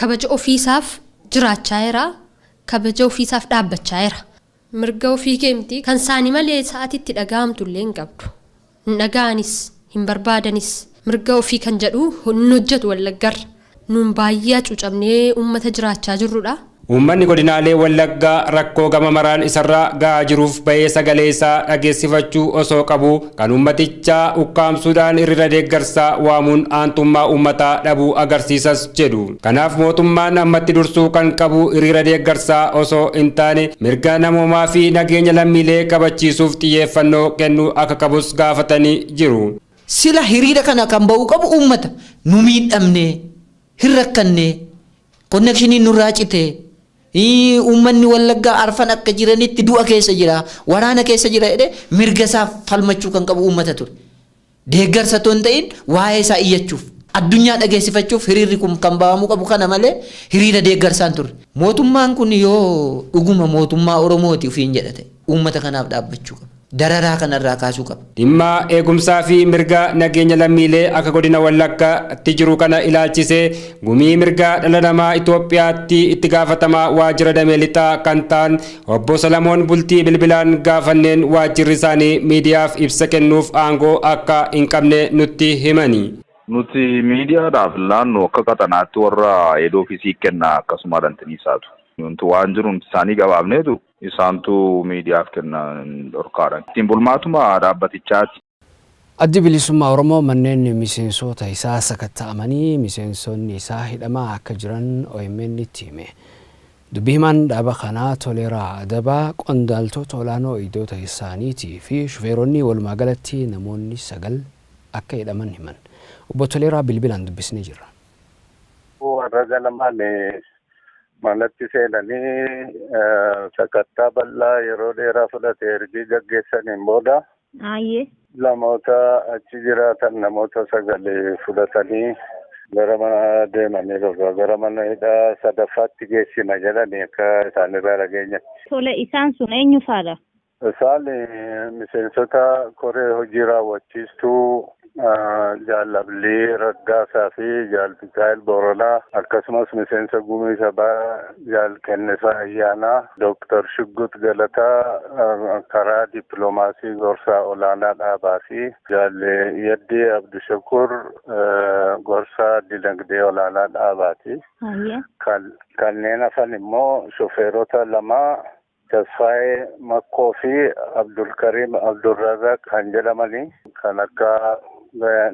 Kabaja ofiisaaf jiraachaa jira. Kabaja ofiisaaf dhaabbachaa jira. Mirga ofii kee miti kan saani malee sa'aatitti dhaga'amtu illee hin qabdu. Hin dhaga'anis, hin barbaadanis. Mirga ofii kan jedhu hin hojjetu Wallaggarra. Nuun baay'ee hacuucamnee uummata jiraachaa jirrudha. Uummanni godinaalee Wallaggaa rakkoo gama maraan isarraa gahaa jiruuf bahee sagalee isaa dhageessifachuu osoo qabuu kan uummatichaa ukkaamsuudhaan hiriira deeggarsaa waamuun aantummaa uummataa dhabuu agarsiisas jedhu. Kanaaf mootummaan ammatti dursuu kan qabu hiriira deeggarsaa osoo hin taane mirga namoomaa fi nageenya lammiilee kabachiisuuf xiyyeeffannoo kennuu akka qabus gaafatanii jiru. Sila hiriira kana kan ba'uu qabu uummata. Nu miidhamne, hin rakkanne, connectioniin nurraa cite, uummanni Wallaggaa arfan akka jiranitti du'a keessa jira, waraana keessa jira jedhee mirga isaa falmachuu kan qabu uummata ture. Deeggarsa otoo hin ta'in waa'ee isaa iyyachuuf, addunyaa dhageessifachuuf hiriirri kun kan ba'amuu qabu kana malee hiriira deeggarsaan turre. Mootummaan kun yoo dhuguma mootummaa Oromooti ofiin jedha ta'e uummata kanaaf dhaabbachuu qaba. Dararaa kanarraa kaasuu qaba. Dhimma eegumsaa fi mirga nageenya lammiilee akka godina Wallaggaatti jiru kana ilaalchisee gumii mirga dhala namaa Itoophiyaatti itti gaafatamaa waajjira damee lixaa kan ta'an obbo Salamoon Bultii bilbilaan gaafanneen waajjirri isaanii miidiyaaf ibsa kennuuf aangoo akka hin qabne nutti himani. Nuti miidiyaadhaaf laannu akka qaxanaatti warra head office kenna akkasuma dhantiniisaatu. Nuti waan jiru isaanii gabaabneetu isaantu miidiyaaf kenna dhorkaadha. Ittiin bulmaatuma dhaabbatichaati. Addi Bilisummaa Oromoo manneen miseensota isaa sakatta'amanii miseensonni isaa hidhamaa akka jiran OMN itti hime. Dubbii himaan dhaaba kanaa Toleeraa Adabaa qondaaltota olaanoo iddoo isaaniitii fi shufeeronni walumaa galatti namoonni 9 akka hidhaman himan. Obbo Toleeraa bilbilaan dubbisnee jirra. Warra ganamaan manatti seenanii sakattaa bal'aa yeroo dheeraa fudhate ergi gaggeessaniin booda namoota achi jiraatan namoota 9 fudhatanii gara mana deemanii gara mana hidhaa sadaffaatti geessina jedhanii akka isaanirraa dhageenyatti. Tole, isaan sun eenyu faadha? Isaan miseensota koree hojii raawwachiistuu Jaal Ablii Raggaasaa fi Jaal Mikaa'el Booranaa, akkasumas miseensa gumii sabaa Jaal Kennisaa Ayyaanaa, Dooktar Shuggut Galataa karaa dippiloomaasii gorsaa olaanaa dhaabaa fi Jaal Yaddii Abdushakur gorsaa dinagdee olaanaa dhaabaati. Kanneen hafan immoo shofeerota 2 Tasfaayee Makkoo fi Abdulkariim Abdulrazak kan jedhamanii kan akka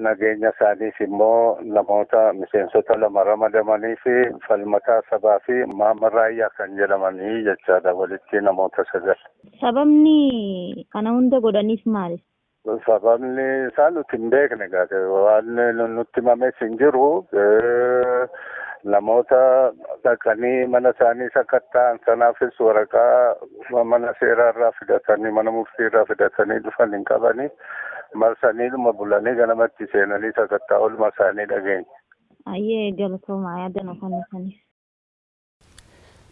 nageenya isaaniif immoo namoota miseensota 2 ramadamanii fi falmataa sabaa fi Maamar Raayyaa kan jedhamanii jechaadha, walitti namoota 9. Sababni kana hunda godhaniif maali? Sababni isaa nuti hin beekne, waan nutti himames hin jiru. Namoota dhaqanii mana isaanii sakatta'an sanaafis waraqaa mana seeraarraa fidatanii, mana murtiirraa fidatanii dhufan hin qabanii, marsaniidhuma bulanii ganamatti seenanii sakattaa oolmaa isaanii dhageenya. Ayyee, galatoomaa yaada nu kennitaniif.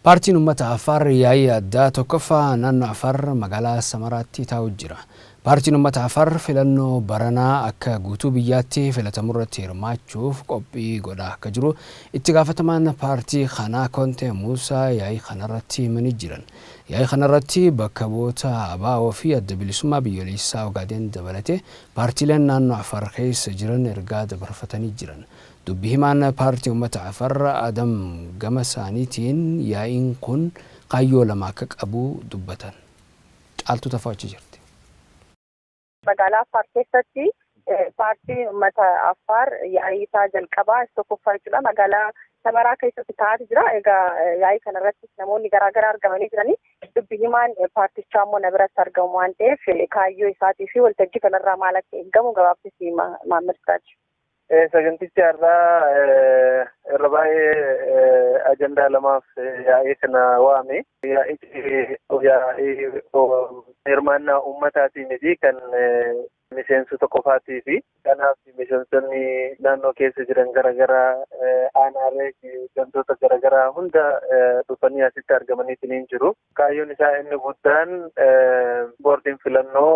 Paartiin uummata Affaar yaa'ii addaa tokkoffaa naannoo Affaar magaalaa Samaraatti taa'u jira. Paartiin uummata Affaar filannoo baranaa akka guutuu biyyaatti filatamu irratti hirmaachuuf qophii godhaa akka jiru itti gaafatamaan paartii kanaa Kontee Muusaa yaa'ii kanarratti himanii jiran. Yaa'ii kanarratti bakka bu'oota ABO fi Adda Bilisummaa Biyyoolessaa Ogaadeen dabalatee paartiileen naannoo Affaar keessa jiran ergaa dabarfatanii jiran. Dubbi himaan paartii uummata Afar Adam gama isaaniitiin yaa'iin kun kaayyoo lama akka qabu dubbatan. Caaltuu Tafaa achi jirti. Magaalaa Affaar keessatti paartiin uummata Affaar yaa'ii isaa jalqabaa isa tokkoffaa jechuudha. Magaalaa Samaraa keessatti taa'aa jira. Egaa yaa'ii kanarratti namoonni garaagaraa argamanii jiranii. Dubbi himaan paartichaa immoo na biratti argamu waan ta'eef kaayyoo isaatii fi waltajjii kanarraa maal akka eegamu gabaabsisi maamiltaati. Sagantichi har'aa irra baay'ee ajandaa lamaaf yaa'ii kana waame. Yaa'ichi yaa'ii hirmaannaa uummataatii miti kan Miseensota qofaatii fi kanaaf miseensonni naannoo keessa jiran garaagaraa, aanaalee fi gandoota garaagaraa hunda dhufanii asitti argamaniitiin jiru. Kaayyoon isaa inni guddaan boordiin filannoo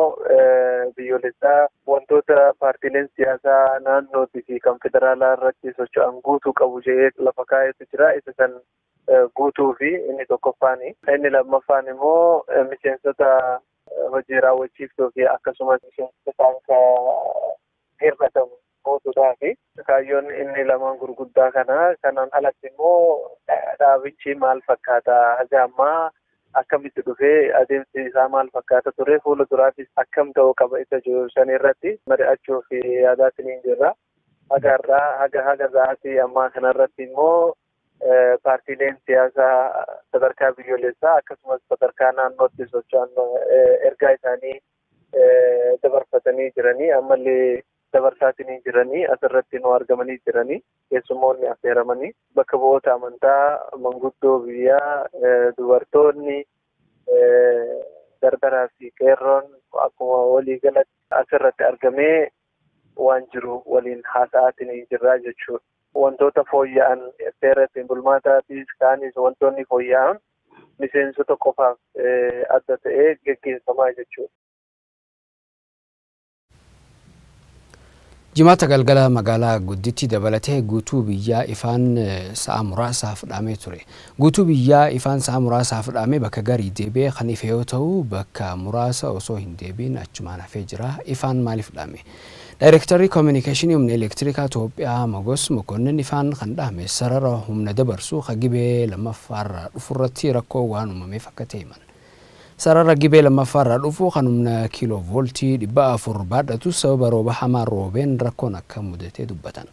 biyyoolessaa wantoota paartiileen siyaasaa naannootii fi kan federaalaa irratti socho'an guutuu qabu jedhee lafa kaa'etu jira. Isa san guutuu fi inni tokkoffaani. Inni lammaffaan immoo miseensota hojii raawwachiiftuu fi akkasumas miseensota kan hir'atamu guutuudhaafi. Kaayyoon inni lamaan gurguddaa kana. Kanaan alatti immoo dhaabichi maal fakkaata, haga ammaa akkamitti dhufee, adeemsi isaa maal fakkaata ture, fuula duraafis akkam ta'uu qaba isa jiru san irratti mari'achuu fi yaadaatiin hin jirra. Haga irraa haga sa'aatii ammaa kanarratti immoo paartiileen siyaasaa sadarkaa biyyoolessaa akkasumas sadarkaa naannootti socho'an ergaa isaanii dabarfatanii jiranii, ammallee dabarsaatiin jiranii, asirratti nu argamanii jiranii, keessummoonni affeeramanii, bakka bu'oota amantaa, manguddoo biyyaa, dubartoonni, dardaraa fi qeerroon akkuma waliigalatti asirratti argamee waan jiru waliin haasa'aatiin jirraa jechuudha. Wantoota fooyya'an, seera ittiin bulmaataatis kaanis, wantoonni fooyya'an miseensota qofaaf adda ta'ee geggeeffamaa jechuudha. Jimaata galgala magaalaa gudditti dabalatee guutuu biyyaa ifaan sa'a muraasaaf dhaamee ture. Guutuu biyyaa ifaan sa'a muraasaaf dhaamee bakka garii deebi'ee kan ife yoo ta'u, bakka muraasa osoo hin deebiin achumaan hafee jira. Ifaan maaliif dhaame? Daayirektarri Koominikeeshinii Humna Elektirikaa Itoophiyaa Mogos Mokonnin ifaan kan dhaame sarara humna dabarsu Gibee lammaffaarraa dhufurratti rakkoo waan uumameef akka ta'e himan. Sarara Gibee lammaffaarraa dhufu kan humna kiiloo vooltii 400 baadhatu sababa rooba hamaa roobeen rakkoon akka mudatee dubbatan.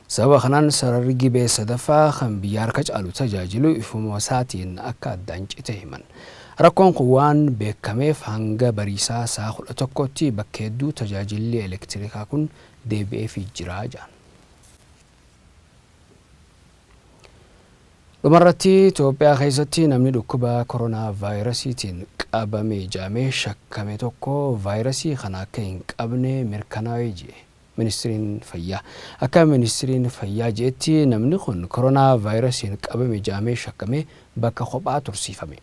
Sababa kanaan sararri Gibee sadaffaa kan biyya harka caalu tajaajilu ifuma isaatiin akka addaan cite himan. Rakkoon kun waan beekameef hanga bariisaa sa'a 11tti bakka hedduu tajaajilli elektirikaa kun deebi'eefii jira jedhan. Dhumarratti, Itoophiyaa keessatti namni dhukkuba koronaa vaayirasiitiin qabame jedhamee shakkame tokko vaayirasii kana akka hin qabne mirkanaa'ee jee ministiriin fayyaa. Akka ministiriin fayyaa jeetti, namni kun koronaa vaayirasiin qabame jedhamee shakkame bakka kophaa tursiifame.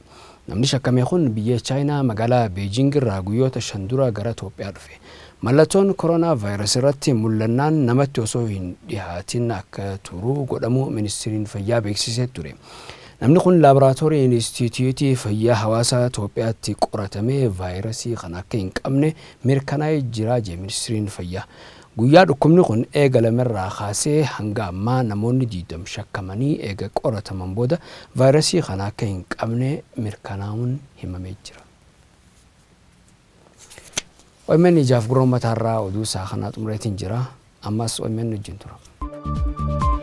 Namni shakkame kun biyya Chaayinaa magaalaa Beejing irraa guyyoota 5 dura gara Itoophiyaa dhufe. Mallattoon koronaa vaayirasii irratti mul'annaan namatti osoo hin dhihaatin akka turu godhamu ministiriin fayyaa beeksisee ture. Namni kun laaboraatoorii Inistituutii Fayyaa Hawaasaa Itoophiyaatti qoratamee vaayirasii kana akka hin qabne mirkanaa'ee jira jee ministiriin fayyaa. Guyyaa dhukkubni kun eegalamerraa kaasee hanga ammaa namoonni 20 shakkamanii eega qorataman booda vaayirasii kana akka hin qabne mirkanaa'uun himamee jira. OMN ijaaf gurra uummataarraa oduu isaa kanaa xumureetiin jira. Ammas OMN wajjin tura.